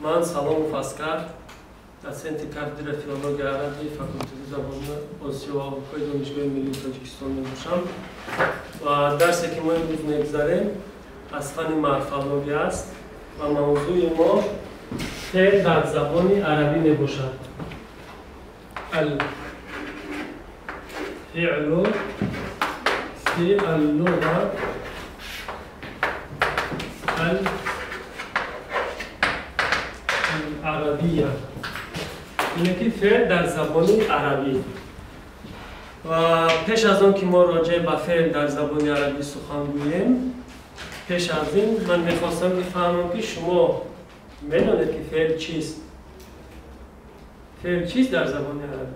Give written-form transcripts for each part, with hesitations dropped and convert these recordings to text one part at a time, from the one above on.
Ман Саломов Аскар, доценти кафедраи филологияи арабии факултети забони Осиё ва Аврупои Донишгоҳи Миллии Тоҷикистон мебошам ва дарсе ки мо имрӯз мегузарем аз фанни морфология аст ва мавзӯи мо феъл дар забони арабӣ мебошад. Алфеълу фи аллуға аларабия, ине ки феъл дар забони арабӣ. Ва пеш аз он ки мо роҷеъ ба феъл дар забони арабӣ сухан гӯем, пеш аз ин ман мехостам ки фаҳмам ки шумо медонед ки феъл чист? Феъл чист дар забони арабӣ?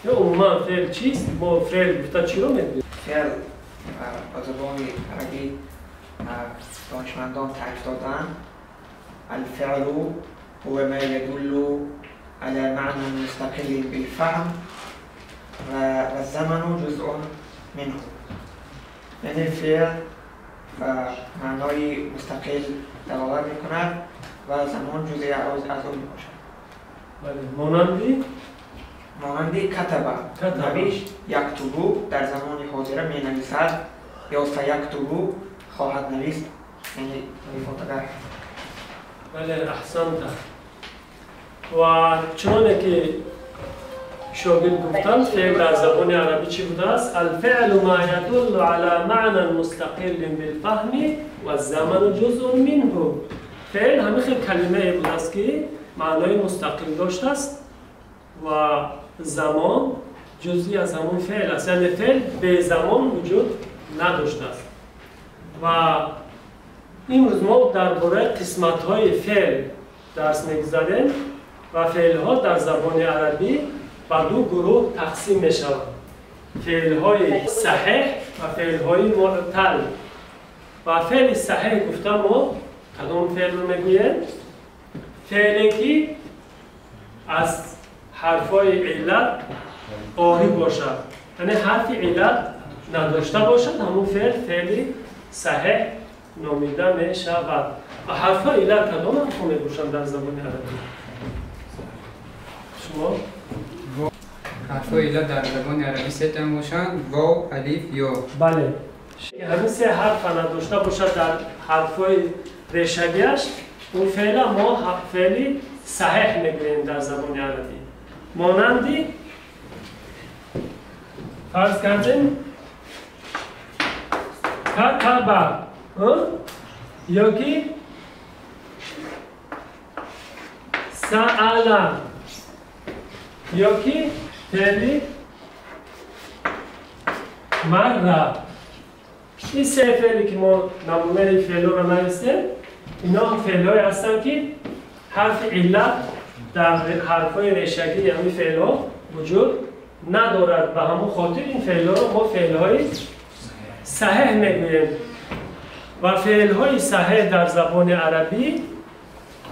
Ё умуман феъл чист? Мо феъл гуфта чиро мегӯем? Феъл ба забони арабӣ донишмандон таъриф доданд: الفعل هو ما يدل على معنى مستقل بالفهم والزمن جزء منه. یعنی فعل و معنای مستقل دلالت میکند و زمان جزئی از آن میباشد. بله، مانندی؟ مانندی کتب، نوشت، یکتبو در زمان حاضره می نویسد یا سیکتبو خواهد نوشت، یعنی افاده‌گر. بله، احسنت. و چنانه که شاگرد گفتند فعل در زبان عربی چی بوده است؟ الفعل ما يدل على معنى مستقل بالفهم والزمن جزء منه. فعل همین خیلی کلمه بوده است که معنای مستقل داشته است و زمان جزئی از همون فعل است، یعنی فعل به زمان وجود نداشته است. و امروز ما درباره قسمت‌های فعل درس می‌گذاریم و فعل‌ها در زبان عربی به دو گروه تقسیم می‌شوند: فعل‌های صحیح و فعل‌های معتل. و فعل صحیح گفتم ما کدام فعل رو می‌گوییم؟ فعلی که از حرف‌های علت عاری باشد، یعنی حرف علت نداشته باشد، همون فعل فعل صحیح نامیده می‌شود. و حرف‌های علت کدام حرف‌ها می‌باشند در زبان عربی؟ شما؟ حرف‌های علت در زبان عربی سه تا می‌باشند: واو، الف، یا. بله، همین سه حرف نداشته باشد در حرف‌های ریشگیش، اون فعل ما فعلی صحیح می‌گوییم در زبان عربی. مانندی فرض کردیم کتب یا که سأل یا که فعل مر. این سه فعلی که ما نمونه فعل رو نوشتیم، اینا فعل‌هایی هستند که حرف علت در حرف‌های ریشگی همین فعل‌ها وجود ندارد. به همون خاطر این فعل‌ها رو ما فعل‌های صحیح می‌گوییم. و فعل‌های صحیح در زبان عربی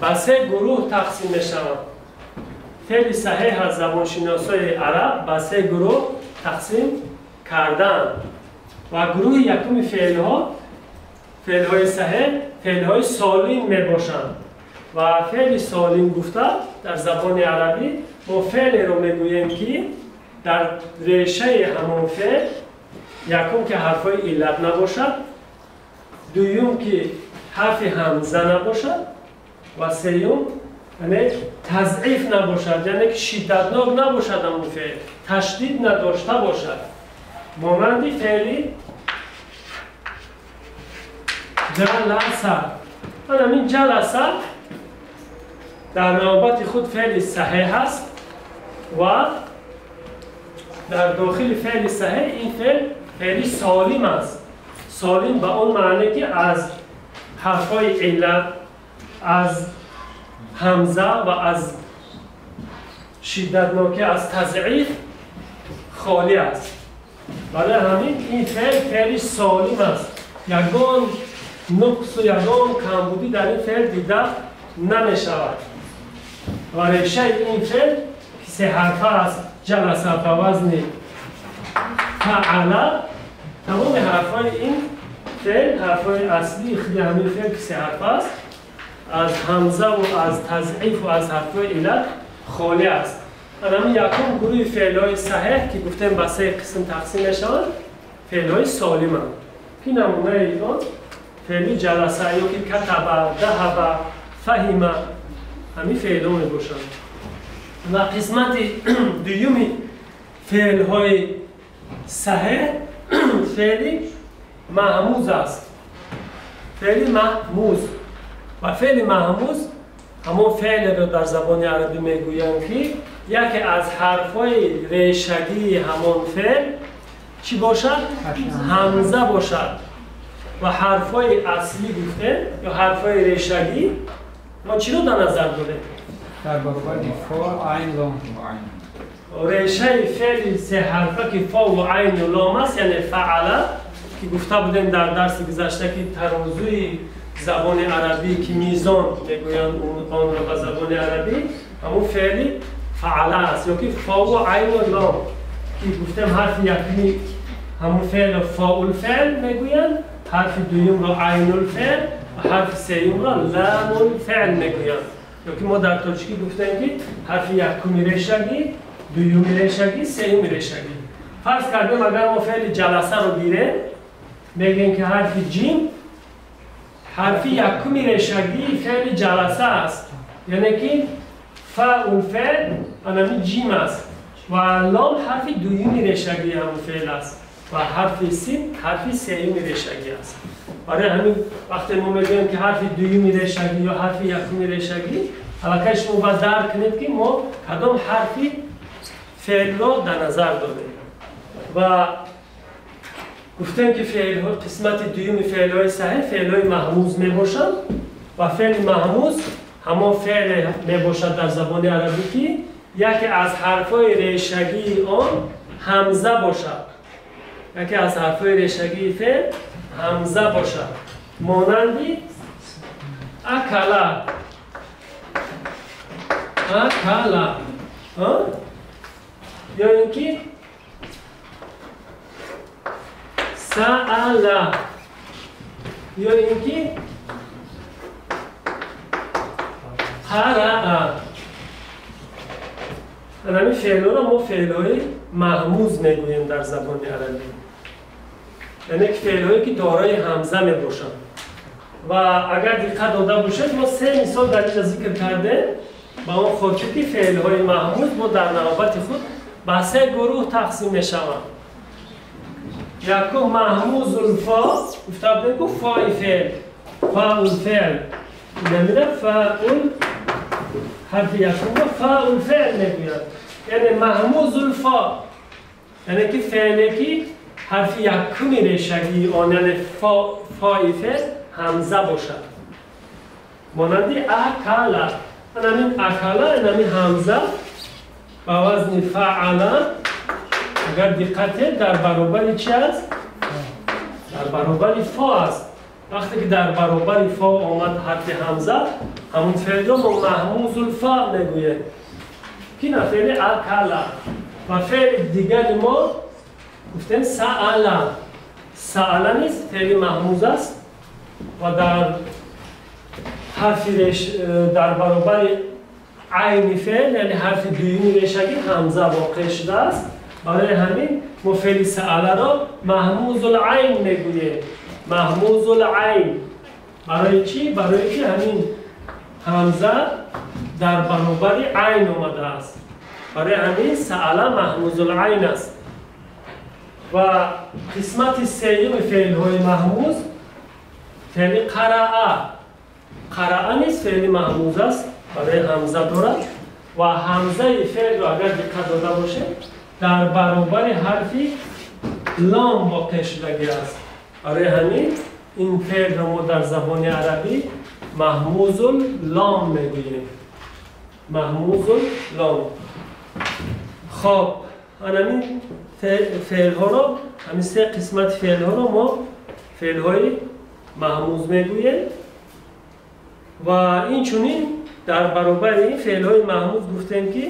به سه گروه تقسیم می‌شوند. فعل صحیح از زبانشناسای عرب به سه گروه تقسیم کردند و گروه یکم فعل‌ها، فعل‌های صحیح، فعل‌های سالم می‌باشند. و فعل سالم گفته در زبان عربی ما فعل رو می‌گوییم که در ریشه همون فعل یکم که حرف‌های علت نباشد، دوم که حرف همزه نباشد و سوم یعنی تضعیف نباشد، یعنی که شدتناک نباشد، همون فعل تشدید نداشته باشد. مانند فعلی جلسه. همین جلسه در نوبت خود فعل صحیح است و در داخل فعل صحیح این فعل فعل سالم است. سالم به آن معنی که از حرف‌های علت، از همزه و از شدتناکی، از تضعیف خالی است. برای همین این فعل فعل سالم است. یگان نقص و یگان کمبودی در این فعل دیده نمی شود. و ریشه این فعل که سه حرفه است، جلسه به وزن فعل، تمام حرفای این فعل، حرفای اصلی خود همین فعل که سه حرفه است، аз ҳамза ва аз тазъиф ва аз ҳарфҳои иллат холӣ аст. Ҳамин якум гурӯҳи феълҳои саҳеҳ ки гуфтем ба се қисм тақсим мешаванд, феълҳои солиманд ки намунаи он феъли ҷаласа ё ки катаба, даҳаба, фаҳима ҳамин феълҳо мебошанд. Ва қисмати дуюми феълҳои саҳеҳ феъли маҳмуз аст. Феъли маҳмуз ва феъли маҳмуз ҳамон феълеро дар забони арабӣ мегӯянд ки яке аз ҳарфҳои решагии ҳамон феъл чӣ бошад? Ҳамза бошад. Ва ҳарфҳои аслӣ гуфтем ё ҳарфҳои решагӣ мо чиро дар назар дорем? Дар баробари фо, айн, лом. Решаи феъли сеҳарфа ки фо ва айну лом аст, яъне фаъала ки гуфта будем дар дарси гузашта ки тарозуи забони арабӣ ки мизон мегӯянд онро ба забони арабӣ, ҳамон феъли фаъала аст ё ки фо ва айну лом ки гуфтем ҳарфи якуми ҳамон феълро фаулфеъл мегӯянд, ҳарфи дуюмро айнулфеъл ва ҳарфи сеюмро ламулфеъл мегӯянд. Ё ки мо дар тоҷикӣ гуфтем ки ҳарфи якуми решагӣ, дуюми решагӣ, сеюми решагӣ. Фарз кардем агар мо феъли ҷаласаро гирем, мегӯем ки ҳарфи ҷим ҳарфи якуми решагии феъли ҷаласа аст, яъне ки фаулфеъл анами ҷим аст ва лом ҳарфи дуюми решагии ҳамон феъл аст ва ҳарфи син ҳарфи сеюми решагӣ аст. Барои ҳамин вақте мо мегӯем ки ҳарфи дуюми решагӣ ё ҳарфи якуми решагӣ, аллакай шумо бояд дарк кунед ки мо кадом ҳарфи феълро дар назар дорем. Ва гуфтем ки феълҳо қисмати дуюми феълҳои саҳеҳ феълҳои маҳмуз мебошанд ва феъли маҳмуз ҳамон феъле мебошад дар забони арабӣ ки яке аз ҳарфҳои решагии он ҳамза бошад. Яке аз ҳарфҳои решагии феъл ҳамза бошад, монанди акала, акала, ё ин ки саала, ё ин ки қараа. Ҳамин феълҳоро мо феълҳои маҳмуз мегӯем дар забони арабӣ, яъне ки феълҳое ки дорои ҳамза мебошанд. Ва агар диққат дода бошед, мо се мисол дар инҷа зикр кардем ба он хотир ки феълҳои маҳмуз мо дар навбати худ ба се гурӯҳ тақсим мешаванд. Якум маҳмузулфо, гуфта будем ку фои феъл, фаулфеъл, намира фаул ҳарфи якумро фаулфеъл мегӯянд, яъне маҳмузулфо, яъне ки феъле ки ҳарфи якуми решагии он, яъне фои феъл ҳамза бошад, монанди акала. Ҳамин акала, ҳамин ҳамза ба вазни фаала, агар диққат кунед дар баробари чи аст? Дар баробари фо аст. Вақте ки дар баробари фо омад ҳарфи ҳамза, ҳамон феълро мо маҳмузулфо мегӯем ки на феъли акала. Ва феъли дигари мо гуфтем саала. Саала низ феъли маҳмуз аст ва дар ҳарфи дар баробари айни феъл, яъне ҳарфи дуюми решагӣ ҳамза воқеъ шудааст. Барои ҳамин мо феъли сааларо маҳмузулайн мегӯем. Маҳмузулайн барои чӣ? Барои ки ҳамин ҳамза дар баробари айн омадааст. Барои ҳамин саала маҳмузулайн аст. Ва қисмати сеюми феълҳои маҳмуз феъли қараа. Қараа низ феъли маҳмуз аст, барои ҳамза дорад ва ҳамзаи феълро агар диққат дода бошед дар баробари ҳарфи лом воқеъ шудагӣ аст. Барои ҳамин ин феълро мо дар забони арабӣ маҳмузул лом мегӯем. Маҳмузул лом. Хоб, ҳамин феълҳоро, ҳамин се қисмати феълҳоро мо феълҳои маҳмуз мегӯем ва инчунин дар баробари ин феълҳои маҳмуз гуфтем ки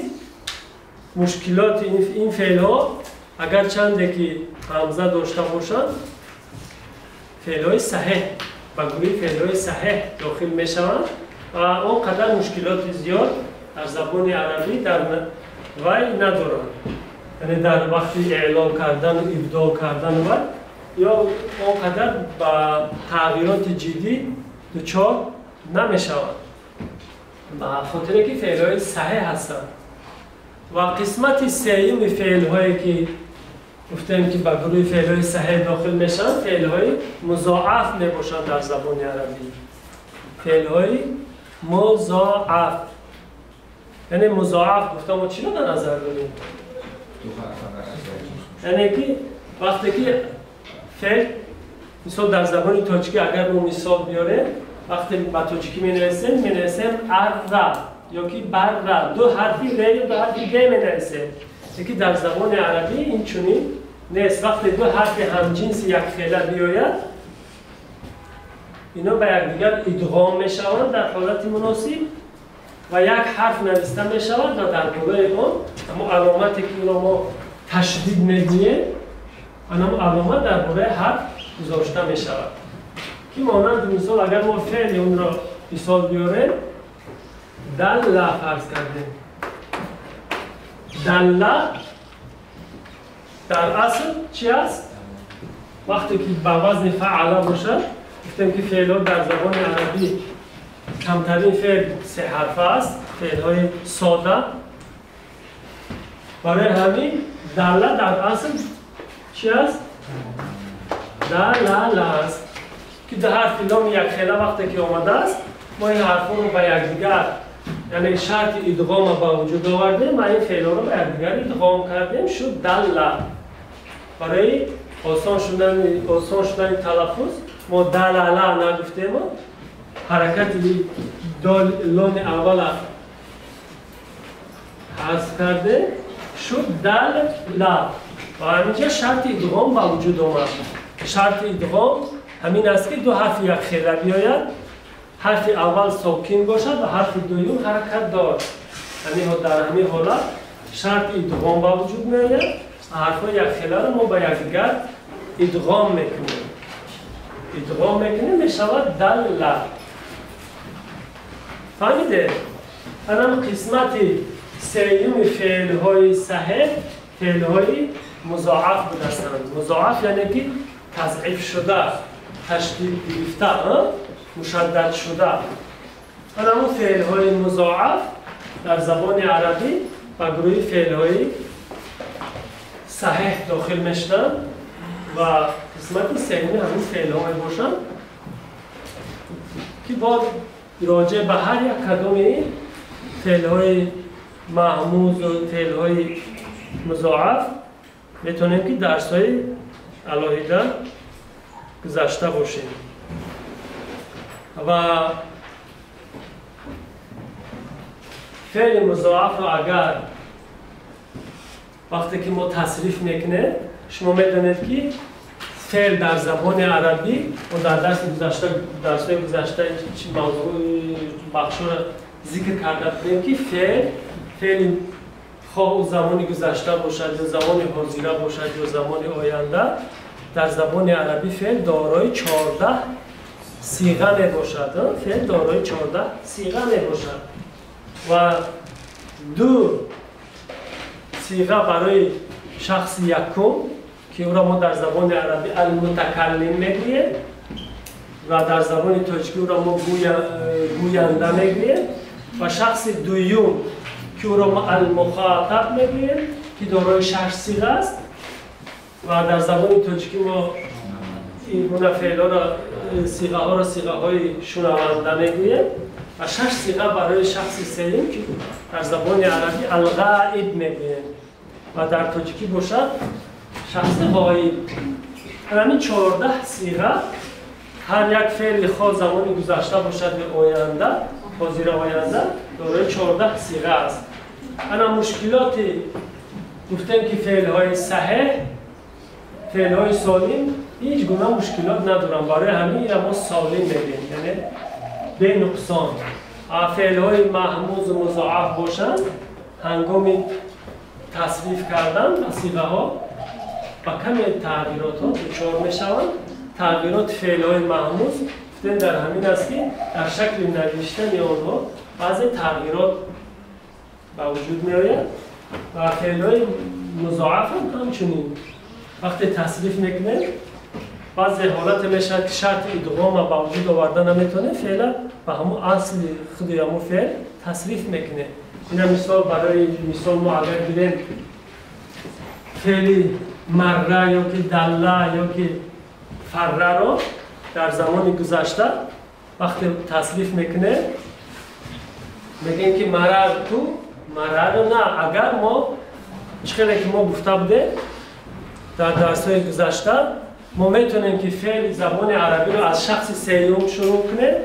мушкилоти ин феълҳо агар чанде ки ҳамза дошта бошанд, феълҳои саҳеҳ ба гурӯҳи феълҳои саҳеҳ дохил мешаванд, ва он қадар мушкилоти зиёд дар забони арабӣ дар вай надоранд. Яъне дар вақти эълон кардану ибдол кардан вай ё он қадар ба тағйироти ҷиддӣ дучор намешаванд, ба хотире ки феълҳои саҳеҳ ҳастанд. Ва қисмати сеюми феълҳое ки гуфтем ки ба гурӯҳи феълҳои саҳеҳ дохил мешаванд, феълҳои музоаф мебошанд дар забони арабӣ. Феълҳои музоаф, яъне музоаф гуфта мо чиро дар назар дорем? Яъне ки вақте ки феъл, мисол дар забони тоҷикӣ агар мо мисол биёрем, вақте ба тоҷикӣ менависем, менависем арра ё ки барра, ду ҳарфи р ё ду ҳарфи г менависем. Лекин дар забони арабӣ ин чунин нест. Вақте ду ҳарфи ҳамҷинси якхела биёяд, ино ба якдигар идғом мешаванд дар ҳолати муносиб ва як ҳарф нависта мешавад ва дар болои он ҳамон аломате ки ӯро мо ташдид мегӯем, ҳамон аломат дар болои ҳарф гузошта мешавад. Ки монанди мисол агар мо феъли онро мисол биёрем, далла фарз кардем. Далла дар асл чи аст? Вақте ки ба вазни фаъала бошад, гуфтем ки феълҳо дар забони арабӣ камтарин феъл се ҳарфа аст, феълҳои сода. Барои ҳамин далла дар асл чи аст? Далала аст, ки ду ҳарфи ломи якхела вақте ки омадааст, мо ин ҳарфҳоро ба якдигар, яъне шарти идғома ба вуҷуд овардем ва ин феълҳоро ба якдигар идғом кардем, шуд далла. Барои осон шудани талаффуз мо далала нагуфтему, ҳаракати ломи аввала ҳазф кардем, шуд далла. Ва ҳаминҷа шарти идғом ба вуҷуд омад. Шарти идғом ҳамин аст ки ду ҳарфи якхела биёяд, ҳарфи аввал сокин бошад ва ҳарфи дуюм ҳаракатдор. Дар ҳамин ҳолат шарти идғом ба вуҷуд меояд ва ҳарфҳои якхеларо мо ба якдигар идғом мекунем. Идғом мекунем, мешавад далла. Фаҳмидед? Анам қисмати сеюми феълҳои саҳеҳ феълҳои музоаф будастанд. Музоаф яъне ки тазъиф шуда, ташдид гирифта, мушаддад шуда. Анамун феълҳои музоаф дар забони арабӣ ба гурӯҳи феълҳои саҳеҳ дохил мешаванд ва қисмати сеюми ҳамин феълҳо мебошанд ки бо роҷеъ ба ҳар як кадоми феълҳои маҳмузу феълҳои музоаф метавонем ки дарсҳои алоҳида гузашта бошем. Ва феъли музоафро агар вақте ки мо тасриф мекунем, шумо медонед ки феъл дар забони арабӣ мо дар дарсҳои гузашта чи мавзӯи бахшҳоро зикр карда будем ки феъли хоҳ ӯ замони гузашта бошад ё замони ҳозира бошад ё замони оянда, дар забони арабӣ феъл дорои 14 сиға мебошад. Феъл дорои 14 сиға мебошад ва ду сиға барои шахси якум ки ӯро мо дар забони арабӣ алмутакаллим мегӯем ва дар забони тоҷикӣ ӯро мо гӯянда мегӯем, ва шахси дуюм ки ӯро мо алмухотаб мегӯем ки дорои 6 сиға аст ва дар забони тоҷикӣ мо ин гуна феълҳоро сиғаҳоро сиғаҳои шунаванда мегӯем, ва 6 сиға барои шахси сеюм ки дар забони арабӣ алғаиб мегӯем ва дар тоҷикӣ бошад шахси ғоиб. Ҳамин 14 сиға ҳар як феъли хоҳ замони гузашта бошад ё оянда, ҳозира оянда, дорои 14 сиға аст. Ана мушкилоти гуфтем ки феълҳои саҳеҳ, феълҳои солим ҳеҷ гуна мушкилот надоранд. Барои ҳамин инро мо солим мегӯем, яъне бенуқсон. Феълҳои маҳмузу музоаф бошанд, ҳангоми тасриф кардан ба сиғаҳо ба каме тағйиротҳо дучор мешаванд. Тағйироти феълҳои маҳмуз Гуфтем дар ҳамин аст ки дар шакли навиштани онҳо баъзе тағйирот ба вуҷуд меояд ва феълҳои музоаф ҳам ҳамчунин вақте тасриф мекунем баъзе ҳолате мешавад ки шарти идғома ба вуҷуд оварда наметавонем, феъла ба ҳамун асли худи ҳамун феъл тасриф мекунем. Ина мисол барои мисол мо агар гирем феъли марра ё ки далла ё ки фарраро дар замони гузашта вақте тасриф мекунем мегӯем ки марарту марарна. Агар мо чӣ хеле ки мо гуфта будем дар дарсҳои гузашта, мо метавонем ки феъли забони арабиро аз шахси сеюм шурӯъ кунем,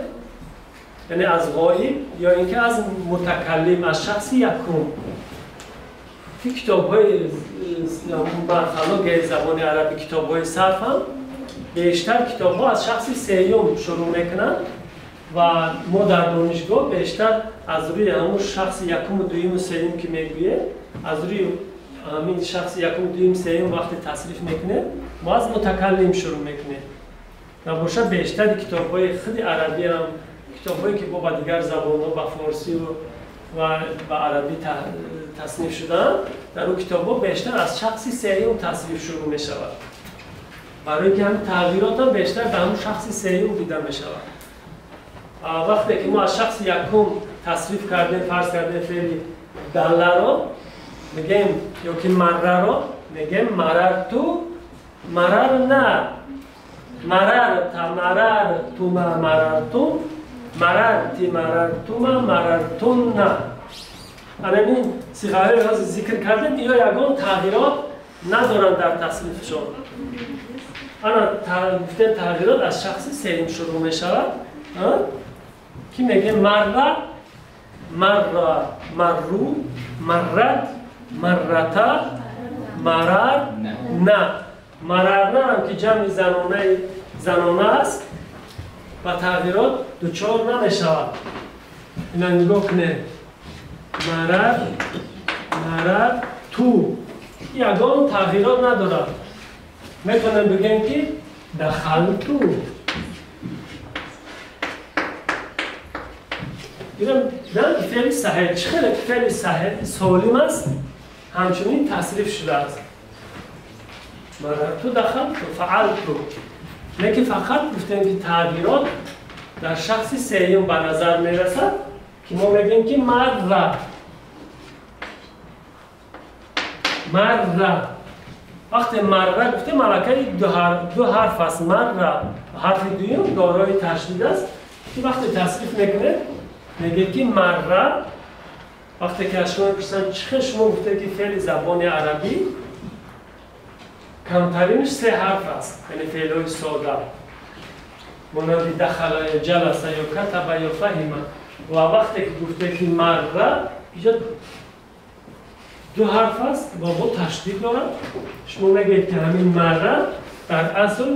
яъне аз ғоиб ё ин ки аз мутакаллим, аз шахси якум. Ки китобҳои морфологияи забони арабӣ, китобҳои сарф ҳам бештар китобҳо аз шахси сеюм шурӯъ мекунанд ва мо дар донишгоҳ бештар аз рӯи ҳамун шахси якуму дуюму сеюм ки мегӯем, аз рӯи ҳамин шахси якум, дуюм, сеюм вақте тасриф мекунем, мо аз мутакаллим шурӯъ мекунем. Набошад бештари китобҳои худи арабӣ ҳам, китобҳое ки бо ба дигар забонҳо, ба форсӣ ва ба арабӣ тасниф шудаанд, дар он китобҳо бештар аз шахси сеюм тасриф шурӯъ мешавад. Барои ки ҳамин тағйирот ҳам бештар ба ҳамун шахси сеюм дида мешавад. Вақте ки мо аз шахси якум тасриф кардем, фарз кардем феъли далларо мегӯем ё ки марраро мегӯем марарту марарна, марарта марартума марартум, марарти марартума марартунна. Анамин сиғаҳои ҳозир зикр кардем, ино ягон тағйирот надоранд дар тасрифшон. Ана гуфтем тағйирот аз шахси сеюм шурӯъ мешавад, ки мегӯем марра, марра, марру, маррат, маррата, марарна. Марарна ҳам ки ҷамъи занона аст, ба тағйирот дучор намешавад. Ина нигоҳ кунед, марар, марар, ту ягон тағйирот надорад. Метавонем бигӯем ки дахалту. Инам феъли саҳеҳ, чӣ хеле феъли саҳеҳ солим аст, ҳамчунин тасриф шудааст. Марарту дахалту фаалту. Лекин фақат гуфтем ки тағйирот дар шахси сеюм ба назар мерасад, ки мо мегӯем ки марра, марра. Вақте марра гуфтем, аллакай ду ҳарф аст. Марра ҳарфи дуюм дорои ташдид аст, ки вақте тасриф мекунем мегӯед ки марра. Вақте ки аз шумо мепурсанд чӣ хел шумо гуфтед ки феъли забони арабӣ камтаринаш се ҳарф аст, яъне феълҳои сода монанди дахала ё ҷаласа ё катаба ё фаҳима, ва вақте ки гуфтед ки марра, инҷо ду ҳарф аст ва бо ташдид дорад. Шумо мегӯед ки ҳамин марра дар асл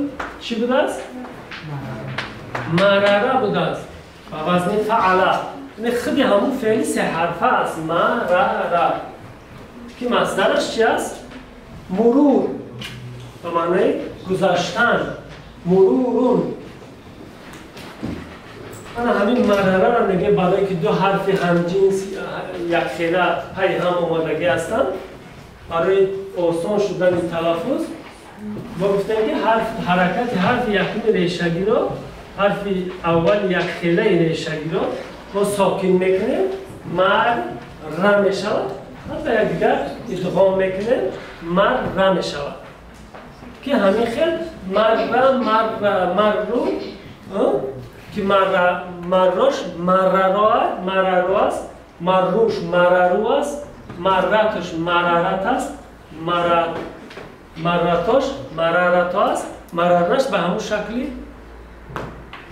чӣ будааст? Марара будааст ба вазни фаъала, яъне худи ҳамун феъли сеҳарфа аст марара, ки масдараш чи аст? Мурур, ба маънои гузаштан, мурурун. Ана ҳамин марарара мегӯем барое ки ду ҳарфи ҳамҷинс якхела пайи ҳам омадагӣ ҳастанд, барои осон шудани талаффуз мо гуфтем ки ҳаракати ҳарфи якуми решагиро, ҳарфи аввали якхелаи решагиро мо сокин мекунем, мар-ра мешавад, ва ба якдигар идғом мекунем, мар-ра мешавад, ки ҳамин хел марра, марра, марру, ки маррош марраро аст, марруш марару аст, марратуш марарат аст, марратош марарато аст, марарнаш ба ҳамун шакли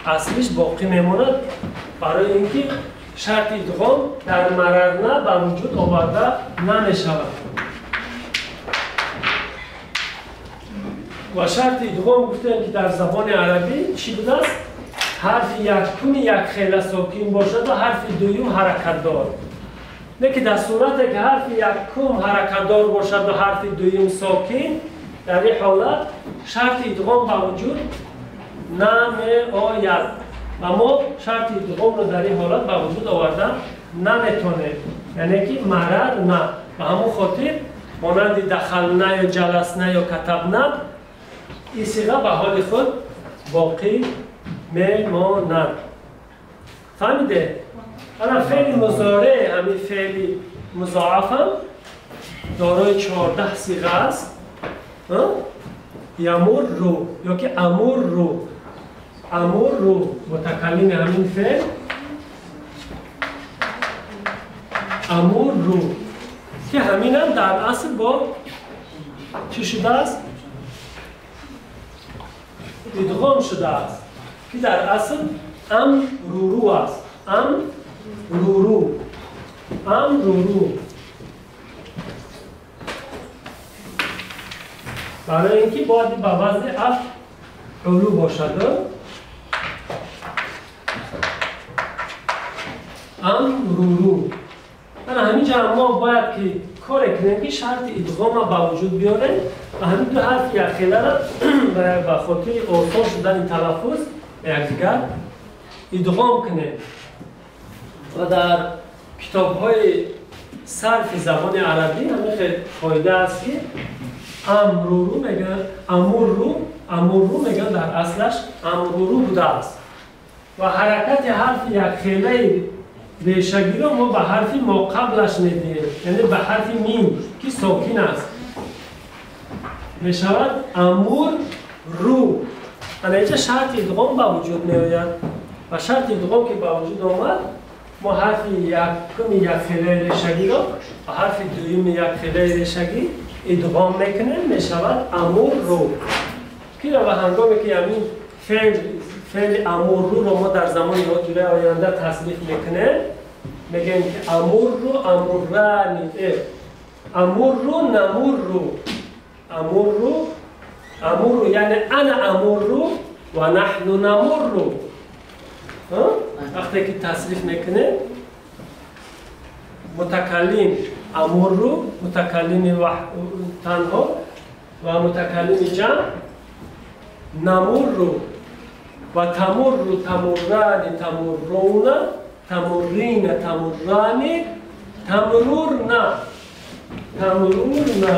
аслиш боқӣ мемонад, барои ин ки шарти идғом дар марарна ба вуҷуд оварда намешавад. Ва шарти идғом гуфтем ки дар забони арабӣ чӣ будааст? Ҳарфи якуми якхела сокин бошад ва ҳарфи дуюм ҳаракатдор. Не ки дар сурате ки ҳарфи якум ҳаракатдор бошад ва ҳарфи дуюм сокин, дар ин ҳолат шарти идғом ба вуҷуд намеояд. ва мо шарти идғомро дар ин ҳолат ба вуҷуд оварда наметонем, яъне ки марарна. Ба ҳамон хотир монанди дахална ё ҷаласна ё катабна ин сиға ба ҳоли худ боқӣ мемонад. Фаҳмиде? Ана феъли музореъ, ҳамин феъли музоафам дорои 14 сиға аст. Ямурру ё ки амурру, амурру мутакаллими ҳамин феъл амурру, ки ҳаминам дар асл бо чӣ шудааст? Идғом шудааст, ки дар асл амруру аст. Амруру, амруру. Барои ин ки бояд ба вазни афъулу бошад. Амруру. Ана ҳамин ҷо мо бояд ки коре кунем ки шарти идғома ба вуҷуд биёрем ва ҳамин ду ҳарфи якхеларо ба хотири осон шудани талаффуз якдигар идғом кунем. Ва дар китобҳои сарфи забони арабӣ ҳамин хел қоида аст ки амруру мегӯянд, амурру, амурру мегӯянд дар аслаш амруру будааст ва ҳаракати ҳарфи якхелаи решагиро мо ба ҳарфи моқаблаш медиҳем, яъне ба ҳарфи мим ки сокин аст, мешавад амур-ру. Ана инҷа шарти идғом ба вуҷуд меояд ва шарти идғом ки ба вуҷуд омад, мо ҳарфи якуми якхелаи решагиро ба ҳарфи дуюми якхелаи решагӣ идғом мекунем, мешавад амур-ру. Ки ва ҳангоме ки ҳамин феъли амурруро мо дар замони ҳозираи оянда тасриф мекунем, мегӯем ки амурру амуррани, амурру намурру, амурру амурру, яъне ана амурру ва наҳну намурру. Вақте ки тасриф мекунем, мутакаллим амурру, мутакаллими танҳо ва мутакаллими ҷамъ намурру ва тамурру тамуррани тамурруна тамуррина тамуррани тамрурна, тамрурна,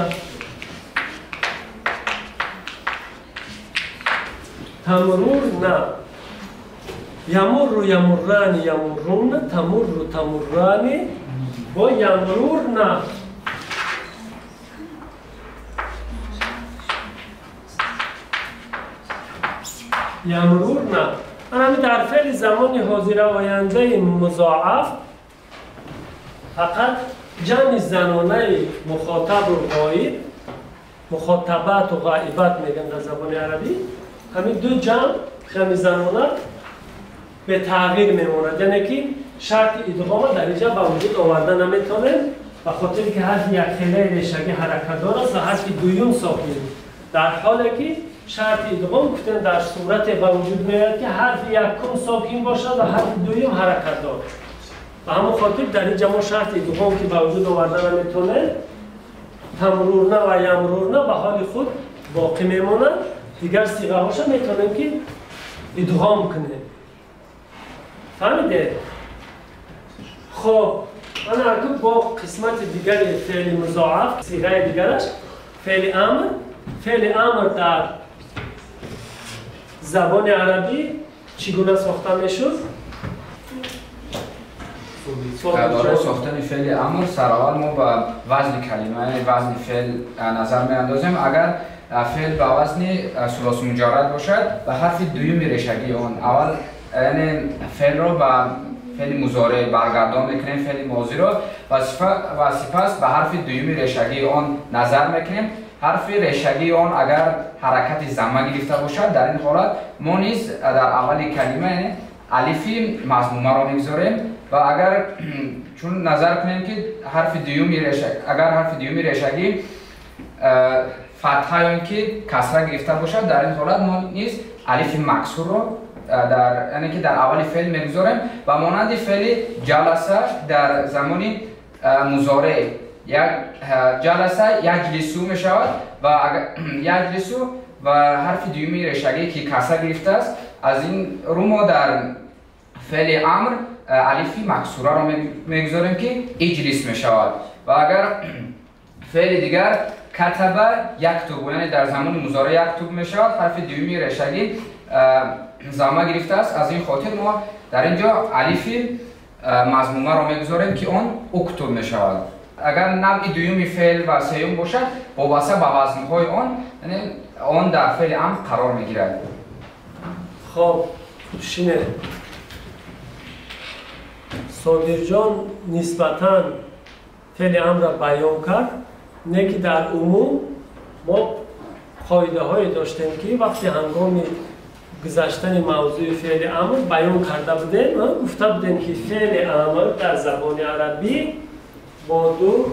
тамрурна. Ямурру ямуррани ямурруна тамурру тамуррани ва ямрурна. Ямрурна. Ана дар феъли замони ҳозира ояндаи музоаф фақат ҷамъи занонаи мухотабу ғоиб, мухотабату ғоибат мегӯянд дар забони арабӣ, ҳамин ду ҷамъ, ҷамъи занона به تغییر میماند، یعنی که شرط ادغام در اینجا به وجود آورده نمیتونیم به خاطر که حرف یک خیله ریشگی حرکت دار است و حرف دوم ساکن، در حالی که شرط ادغام گفتن در صورت به وجود میاد که حرف یکم ساکن باشد و حرف دوم حرکت دار. به همون خاطر در اینجا ما شرط ادغام که به وجود آورده نمیتونه، تمرورنه و یمرورنه به حال خود باقی میماند. دیگر صیغه هاشو میتونیم که ادغام کنیم. فهمیده؟ خب من اکنون با قسمت دیگر فعل مضاعف، صیغه دیگرش فعل امر. فعل امر در زبان عربی چگونه ساخته میشد؟ درباره ساختن فعل امر سراول ما به وزن کلمه، وزن فعل نظر میاندازیم. اگر فعل به وزن ثلاثی مجرد باشد به حرف دوم ریشگی آن اول، یعنی فعل رو به فعل مضارع برگردان میکنیم، فعل ماضی رو، و سپس به حرف دوم ریشگی آن نظر میکنیم. حرف ریشگی آن اگر حرکت ضمه گرفته باشد در این حالت ما نیز در اول کلمه یعنی الف مضمومه را میگذاریم. و اگر چون نظر کنیم که حرف دوم ریشگی، اگر حرف دوم ریشگی فتحه یا اینکه کسره گرفته باشد در این حالت ما نیز الف مکسور را در یعنی که در اول فعل میگذاریم. و مانند فعل جلسه در زمان مضارع یک جلسه یجلسو میشود و یجلسو و حرف دومی ریشگی که کسره گرفته است، از این رو ما در феъли амр алифи максураро мегузорем, ки иҷлис мешавад. Ва агар феъли дигар катаба яктубу, яъне дар замони музоре яктуб мешавад, ҳарфи дуюми решагӣ замма гирифтааст. Аз ин хотир мо дар ин ҷо алифи мазмумаро мегузорем, ки он уктуб мешавад. Агар навъи дуюми феъл ва сеюм бошад, вобаста ба вазнҳои он, яъне он дар феъли амр қарор мегирад. Хоб, шине Собирҷон нисбатан феъли амрро баён кард, не ки дар умум мо қоидаҳое доштем, ки вақти ҳангоми гузаштани мавзӯи феъли амр баён карда будем, гуфта будем, ки феъли амр дар забони арабӣ бо ду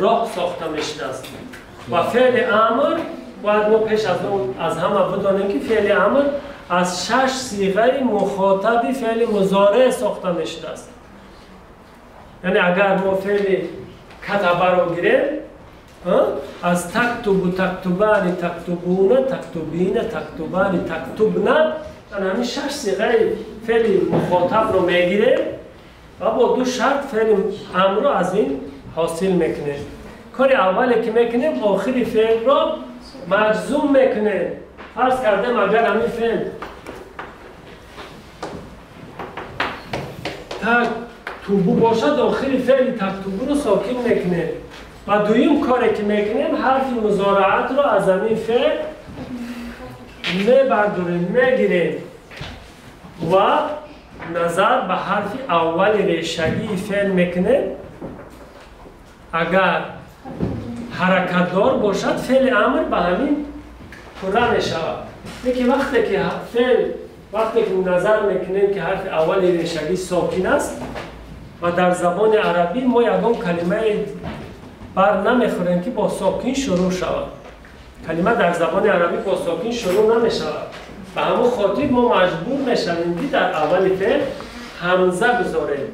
роҳ сохта мешудааст. Ва феъли амр бояд мо пеш аз он аз ҳама бидонем, ки феъли амр аз 6 сиғаи мухотаби феъли музореъ сохта мешудааст. Яъне агар мо феъли катабаро гирем, аз тактубу, тактубани, тактубуна, тактубина, тактубани, тактубна, ҳамин 6 сиғаи феъли мухотабро мегирем ва бо ду шарт феъли амрро аз ин ҳосил мекунем. Кори аввале ки мекунем, охири феълро маҷзум мекунем. Фарз кардем, агар ҳамин феъл тактубу бошад, охири феъли тактубуро сокин мекунем. Ва дуюм коре ки мекунем, ҳарфи музораатро аз ҳамин феъл мебардорем, мегирем ва назар ба ҳарфи аввали решагии феъл мекунем. Агар ҳаракатдор бошад, феъли амр ба ҳамин пурра мешавад. Лекин вақте ки назар мекунем, ки ҳарфи аввали решагӣ сокин аст ва дар забони арабӣ мо ягон калимаи бар намехӯрем, ки бо сокин шурӯъ шавад. Калима дар забони арабӣ бо сокин шурӯъ намешавад. Ба ҳамон хотир мо маҷбур мешавем, ки дар аввали феъл ҳамза гузорем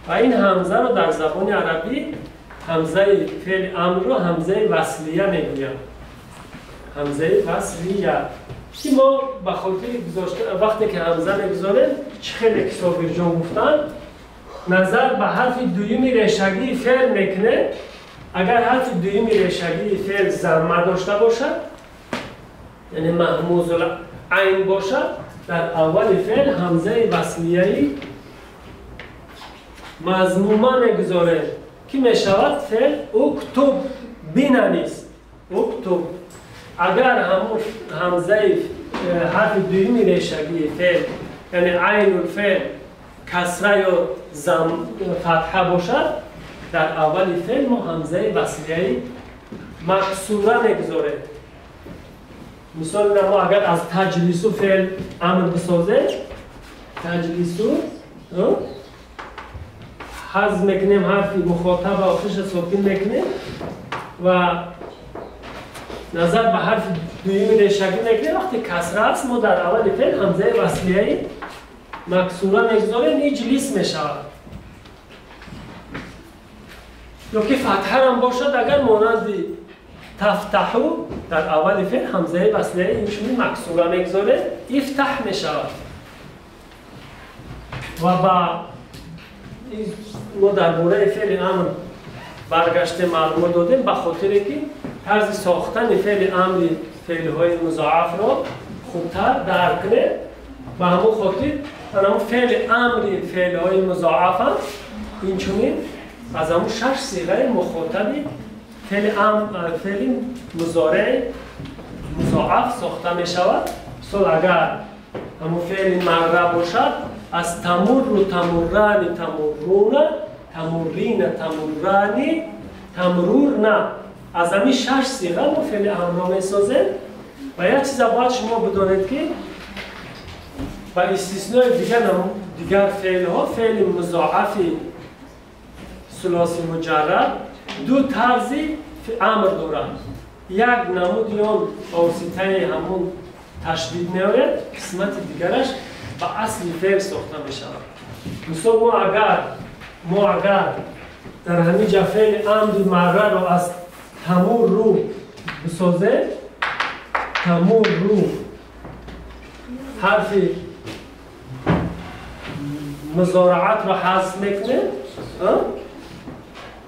ва ин ҳамзаро дар забони арабӣ ҳамзаи феъли амрро ҳамзаи васлия мегӯянд. Ҳамзаи васлия ки мо ба хотири гузошта вақте ки ҳамза мегузорем, чӣ хеле ки Собирҷон гуфтанд, назар ба ҳарфи дуюми решагии феъл мекунем. Агар ҳарфи дуюми решагии феъл замма дошта бошад, яъне маҳмузул айн бошад, дар аввали феъл ҳамзаи васлияи мазмума мегузорем, ки мешавад феъл уктуб, бинавис, уктуб. Агар ҳамун ҳамзаи ҳарфи дуюми решагии феъл, яъне айнул феъл, касра ё фатҳа бошад, дар аввали феъл мо ҳамзаи васлияи максура мегузорем. Мисол, мо агар аз таҷлису феъл амр бисозем, таҷлису ҳазф мекунем ҳарфи мухотаба, охирша сокин мекунем ва назар ба ҳарфи дуюми решагӣ мекунем. Вақте касра аст, мо дар аввали феъл ҳамзаи васлияи максура мегузорем, иҷлис мешавад. Ё ки фатҳа ҳам бошад, агар монанди тафтаҳу дар аввали феъл ҳамзаи васлияи инчунин максура мегузорем, ифтаҳ мешавад. Ва ба мо дар бораи феъли амр баргаштем, маълумот додем, ба хотире ки тарзи сохтани феъли амри феълҳои музоафро хубтар дарк кунем. Ба ҳамон хотир ҳамон феъли амри феълҳои музоафам инчунин аз ҳамон 6 сиғаи мухотаби феъли музореъи музоаф сохта мешавад. Мисол, агар ҳамон феъли марра бошад, аз тамурру, тамуррани, тамурруна, тамуррина, тамуррани, тамрурна, аз ҳамин 6 сиға мо феъли амрро месозем. Ва як чиза бояд шумо бидонед, ки ба истиснои дигар феълҳо, феъли музоафи сулоси муҷаррад ду тарзи амр дорад. Як намуди он ба воситаи ҳамун ташдид меояд, қисмати дигараш ба асли феъл сохта мешавад. Мисол, мо агар дар ҳамин ҷа феъли амри марраро аз тамурру бисозем, тамурру ҳарфи مضارعت را حذف میکنه،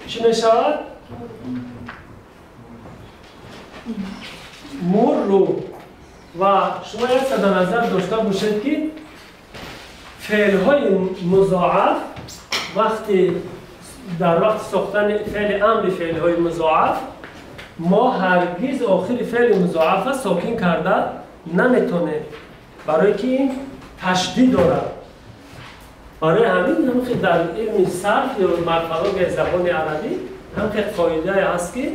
چی میشود؟ مرو. و شما یک در نظر داشته باشید که فعل‌های مضاعف وقتی در وقت ساختن فعل امر فعل‌های مضاعف ما هرگز آخر فعل مضاعف را ساکن کرده نمیتونه، برای که این تشدید دارد. برای همین هم که در علم صرف یا مرفوع زبان عربی هم که قاعده هست که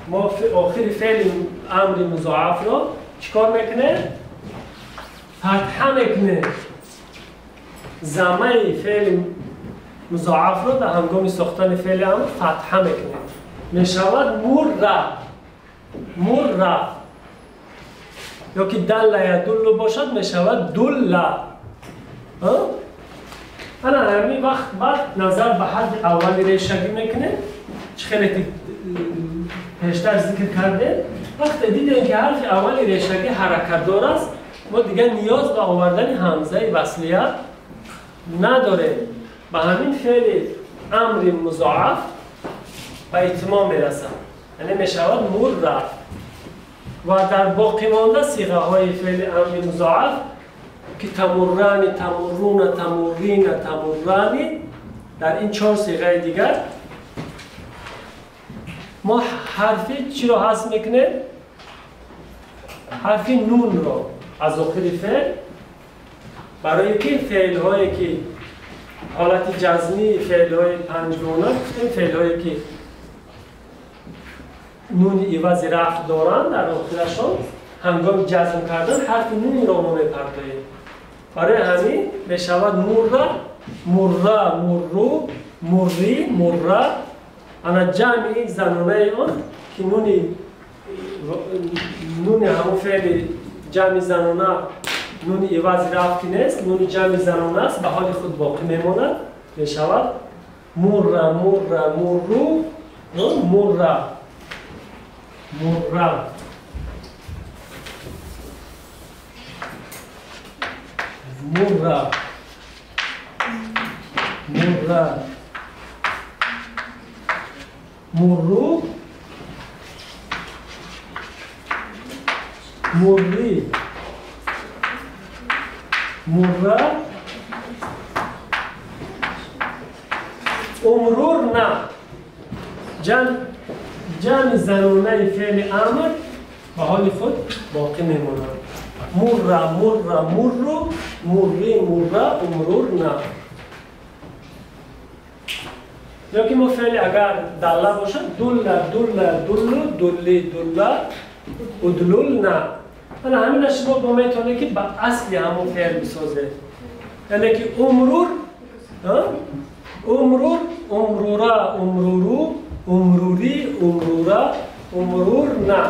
ما آخر فعل امر مضاعف را چیکار میکنه؟ فتحه میکنه. زمه فعل مضاعف را در هنگام ساختن فعل امر فتحه میکنه، میشود مره. مره یا که دل یدل باشد میشود دل. انا همین وقت بعد نظر به حد اول ریشگی میکنه، چه خیلی پیشتر ذکر کرده. وقتی دیدیم که حرف اول ریشگی حرکت دار است، ما دیگه نیاز به آوردن همزه وصلیه نداره. به همین فعل امر مضاعف به اتمام میرسد، یعنی میشود مره. و در باقی مانده صیغه های فعل امر مضاعف که تمران، تمرون، تمرین، تمرانی، در این چهار صیغه دیگر ما حرف چی رو حذف میکنه؟ حرف نون رو از آخر فعل، برای که فعل هایی که حالت جزمی فعل های پنجگانه گفتیم، فعل هایی که نون عوض رفع دارن در آخرشان هنگام جزم کردن حرف نون را ما میپردازیم. برای همین میشود مره، مره، مرو، مری، مره. انا جمع این زنانه آن که نون همون فعل جمع زنانه نون عوض رفع نیست، نون جمع زنانه است، به حال خود باقی میماند، میشود مره، مره، مرو، مره، مره. مره، مره، مرو، مری، مره، امرور. نه، جمع زنانه فعل امر به حال خود باقی میماند. مره، مره، مرو، مری، مره، امرور. نه، یا که ما فعل اگر دله باشد دله، دله، دلو، دلی، دله، ادلول. نه، ولی همین شما با میتونه که به اصل همون فعل بسازه، یعنی که امرور، امرور، امرورا، امرورو، امروری، امرورا، امرور. نه،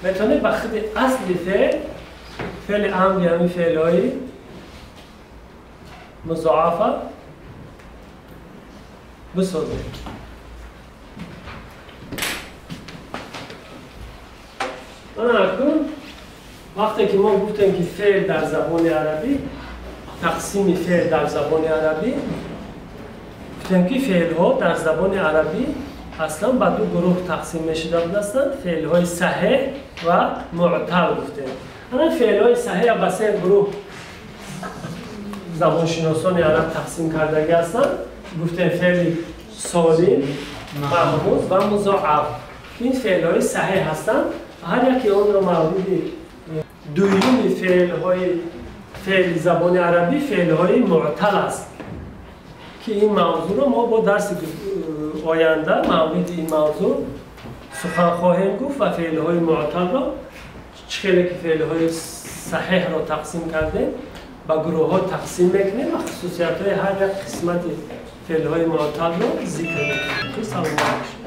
میتونه به خود اصل فعل، فعل امر، یعنی فعل های مضاعفه بسازه. اکنون وقتی که ما گفتیم که فعل در زبان عربی، تقسیم فعل در زبان عربی، گفتیم که فعل ها در زبان عربی اصلا به دو گروه تقسیم میشده بودند، فعل های صحیح و معتل گفتیم. الان فعل های صحیح به سه گروه زبانشناسان عرب تقسیم کردگی هستند. گفتیم فعل سالم، مهموز و مضاعف. این فعل های صحیح هستند. هر یکی آن را مورد دوم فعل های فعل زبان عربی فعل های معتل است که این موضوع را ما با درس آینده مورد این موضوع سخن خواهیم گفت و فعل های معتل را چه که فعل های صحیح را تقسیم کردیم با گروه ها تقسیم میکنیم و خصوصیت های هر یک قسمت فعل های معتل را ذکر میکنیم. سلام علیکم.